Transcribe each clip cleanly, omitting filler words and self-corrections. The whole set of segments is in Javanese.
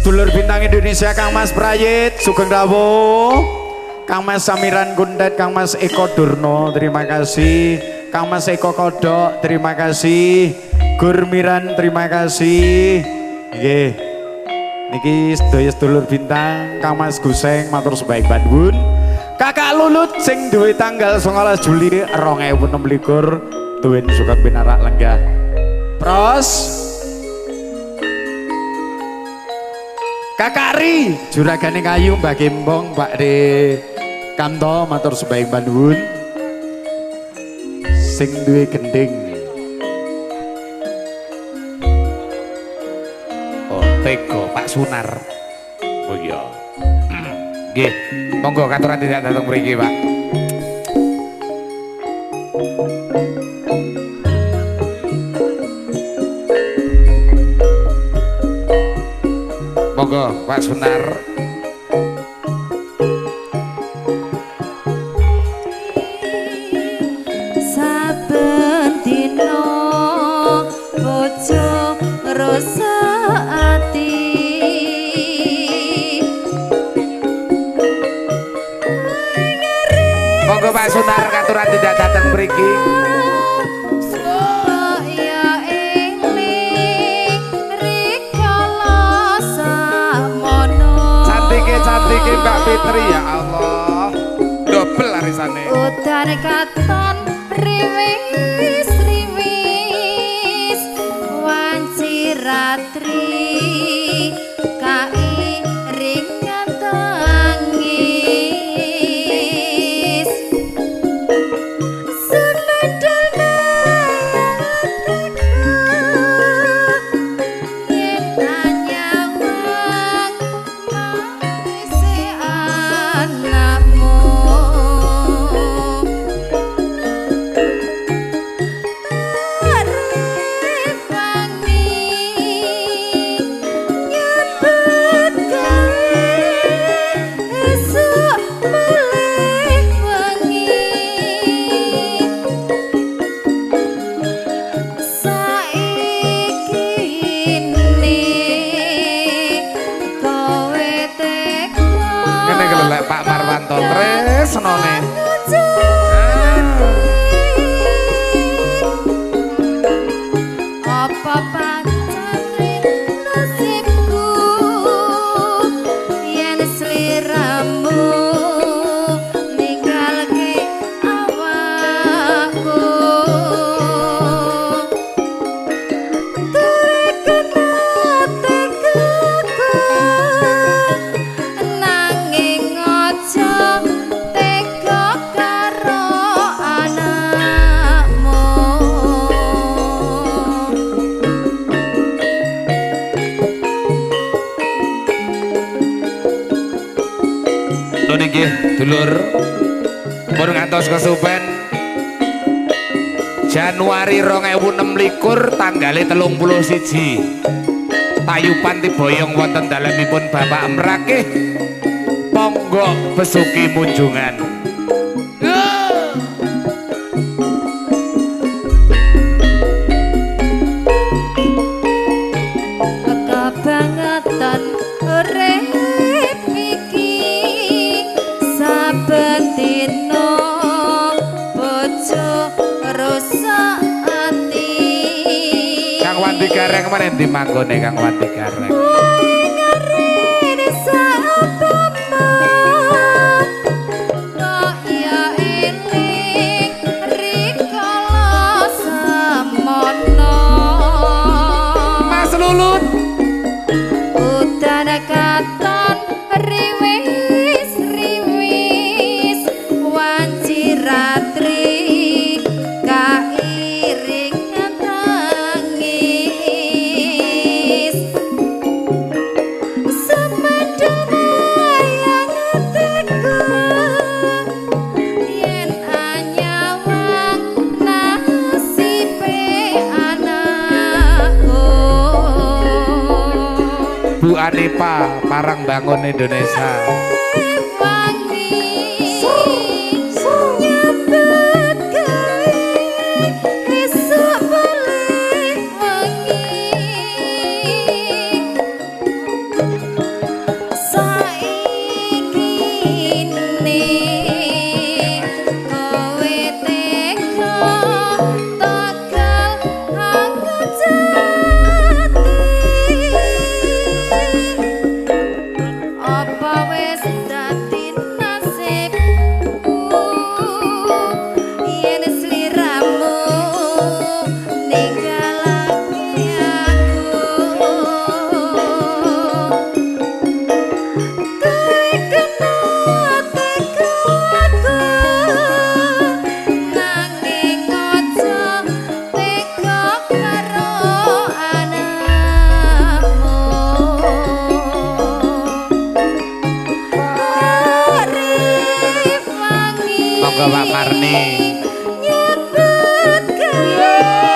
Sedulur bintang Indonesia Kang Mas Prayit sugeng rawuh. Kang Mas Samiran Kuntet, Kang Mas Eko Durno, terima kasih. Kang Mas Eko Kodok, terima kasih. Gurmiran, terima kasih. Nggih. Niki sedaya sedulur bintang, Kang Mas Guseng matur sebaik panuwun. Kakak Lulut sing duwe tanggal 19 Juli 2026 tuwin sugeng pinarak lenggah. Pros Kakak Ri, juragane kayu Mbak Gembong, Mbak De Kanto matur sebaik panuwun. Sing duwe gending. Oh, tega Pak Sunar. Oh iya. Nggih, monggo katuran tidak datang mriki, Pak. Monggo Pak Sunar. Saben dina bojo rusak ati. Monggo Pak Sunar katuran tidak datang mriki. Supaya eling rikala samono. Cantike Mbak Fitri ya Allah. Dobel arisane. Udan katon riwis riwis wanci ratri kairingan tangis. Sumedhel yen anyawang manise anakmu. Rewangi nyambut gawe esuk malih wengi. Saiki ne kowe teka. Ngene iki lho lek Pak Marwanto tresnone. Apa pancen nasibku yen sliramu ninggalke awakku. Tuwe kena tegaku nanging aja tega karo anakmu. Nun inggih dulur. Pun ngantos kesupen Januari 2026 tanggale 31. Tayupan tiboyong wonten dalemipun Bapak Mrakih Ponggok Besuki Munjungan. Kebangetan urip iki saben dina bojo rusak ati. Kang Wandi Gareng meneh ndi manggone Kang Wandi Gareng? Ngarene saupama kok ya eling rikala samono. Mas Lulut. Udan katon riwis riwis wanci ratri kairingan tangis. Sumedhel wayang tega yen anyawang nasibe anakku. Bu Anipa Parang Bangun Indonesia. Wangi nyambut gawe esuk boleh wengi.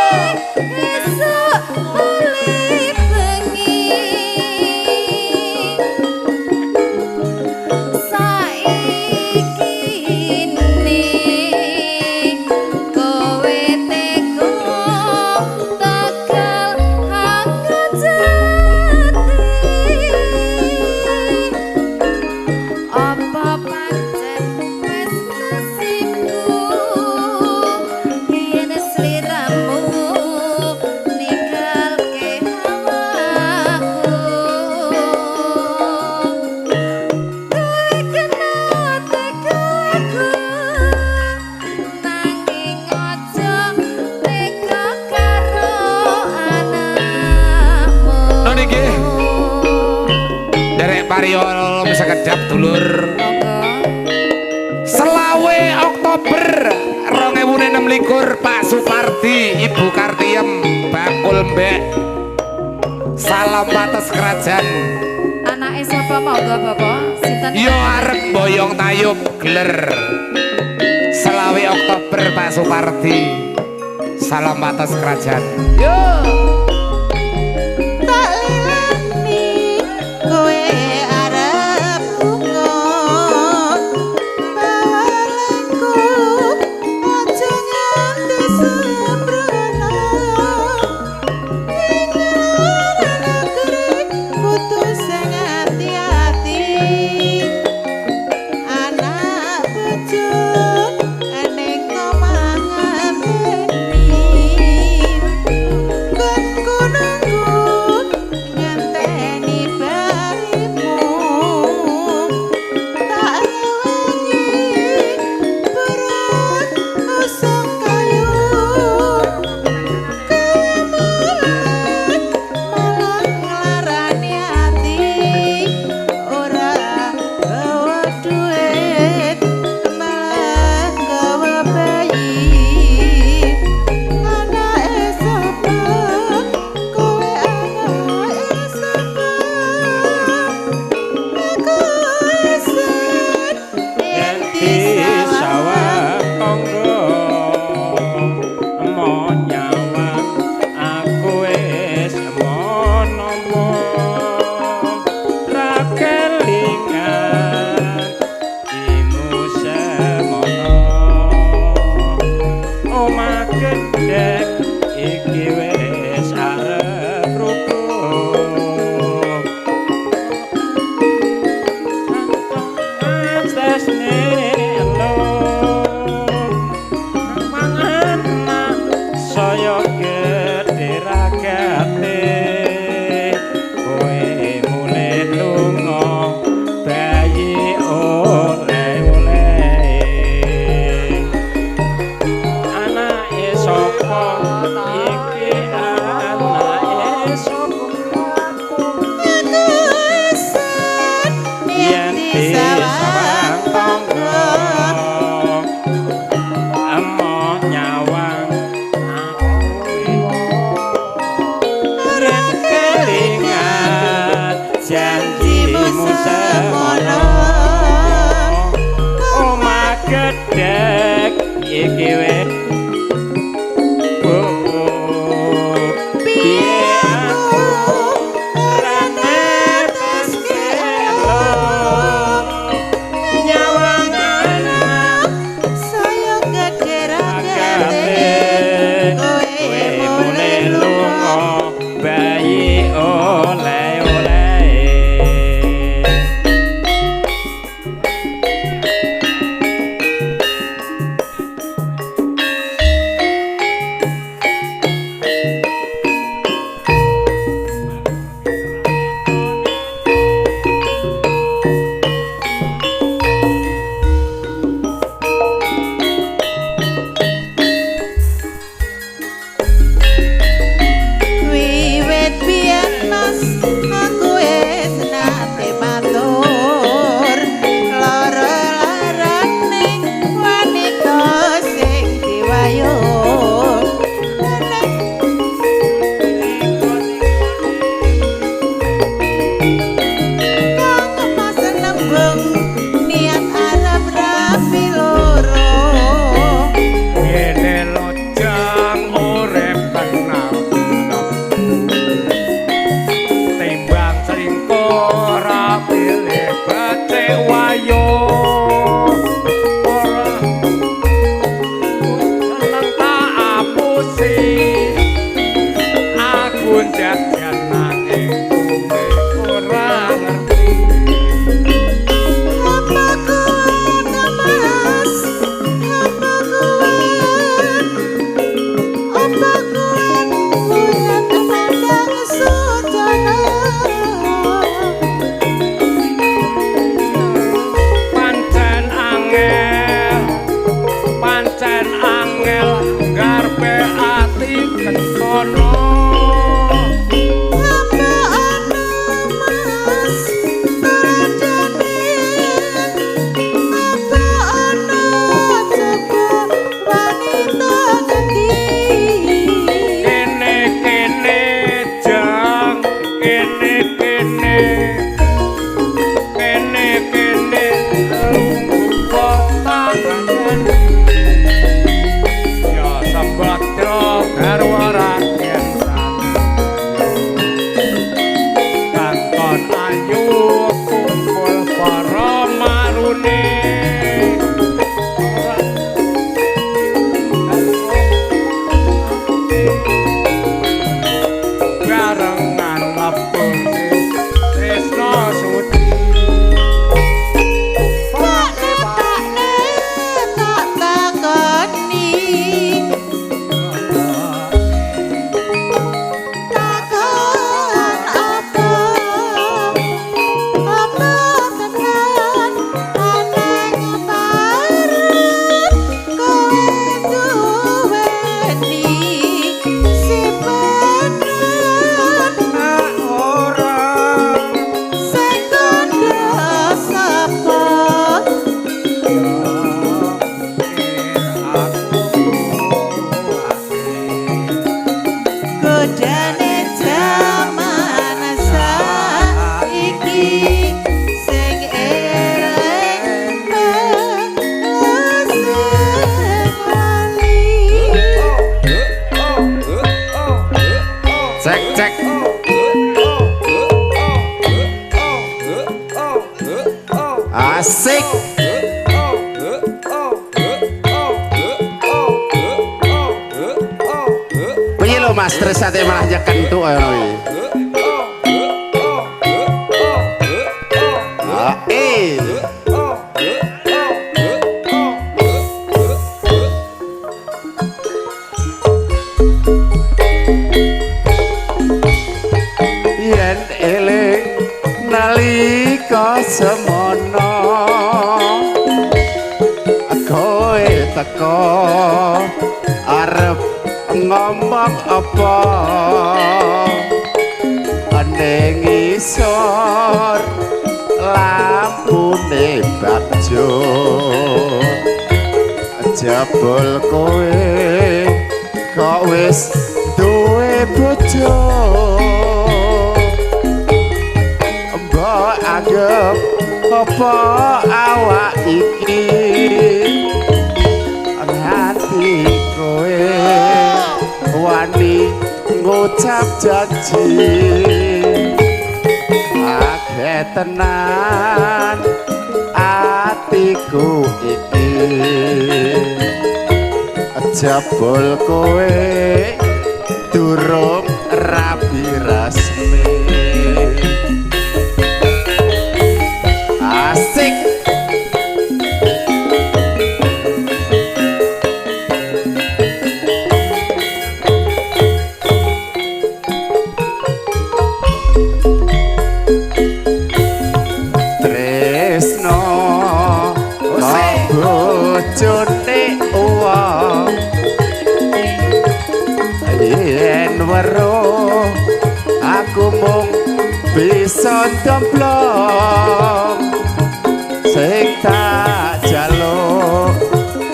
Esuk mulih bengi. Saiki ne kowe tega tegal aku jati. Apa pancen wis nasibku yen sliramu ninggalke awakku. Kowe kena tegaku nanging aja tega karo anakmu. Nun inggih. Derek Pariol sekedap dulur. Monggo. Selawe Oktober 2026 Pak Supardi, Ibu Kartiem, Bakul Mbek. Salam wates kerajaan. Anake sapa monggo Bapak? Sinten? Yo arep boyong tayub gler. Selawe Oktober Pak Supardi. Salam wates kerajaan. Yo. Tak lilani kowe arep lunga, bawalengku aja nganti sembrono. Ing luar negeri kudu sing ati-ati, anak bojo ning omah ngenteni. Gonku nunggu ngenteni barimu, tak rewangi berat usung kayu. Kowe mulih malah nglarani ati, ora gawa duit malah gawa bayi. Anake sapa kowe, anake sapa aku isin yen Disawang tangga emo nyawang aku wis emo ra kelingan imu semono. Omah gedhek iki wis arep rubuh. Tresne elo mangan saya gedhe ragate, kowe mulih lunga bayi oleh-oleh. Anake sapa iki, anake sapa aku isin yen yen disawang disawang tangga tangga emo nyawang aku yen kelingan janjimu semono. Omah gedhek iki wis piye aku ora neteske elo nyawang anak saya gedhe ragate kowe kowe mulih mulih lunga lunga bayi oleh-oleh. ngapusi. Aku jajan nanging kowe ora ngerti. Apa kuat Mas? Apa kuat? Apa kuat kuat pandang sujana? Pancen angel, pancen angel ngarepe ati kencana. Apa ana Mas tuladhane? Apa ana coba wanita ngendi? Kene kene jang, kene kene, kene kene lungguh tangan. Ya sembadra garwa raden Sanjaya. Kanton ayu kumpul para marune. Barengan lebur tresna suci. Pakne pakne tak takoni. Takon apa? Apa tenan aneng parut kowe duweni si bener Ora sing kandha sapa? Godane jaman saiki sing eling melu sing lali. Cek cek. Asik. Piye lho Mas Tresate malah nyekentuk kaya ngono iki. Ah, eh. Yen eling nalika semono kowe teko arep ngomong apa ning ngisor lampune bakjo jebul kowe kok wis duwe bojo mbok anggep apa awak iki nganti kowe wani ngucap janji akeh tenan atiku iki jebul kowe durung rabi resmi. Asik. Tresno kok bojone wong yen weruh aku mung bisa ndomblong sing tak jaluk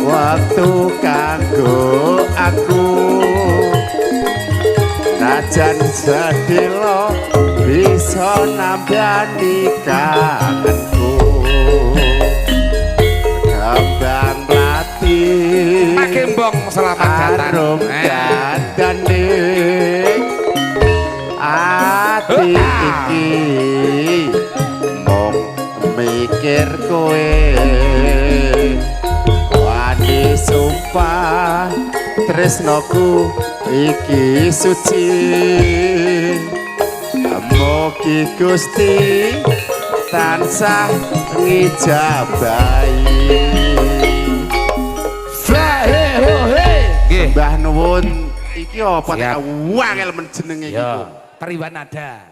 waktu kanggo aku najan sedelo bisa nambani kangenku kembang mlati Gembong selamat datang. arum dandane ati iki mung mikir kowe wani sumpah tresnoku Iki suci. Mugi Gusti tansah ngijabahi. Nggih. Mbah nuwun, iki apa Siap. wangel men jenenge iki. Ya, Triwanada.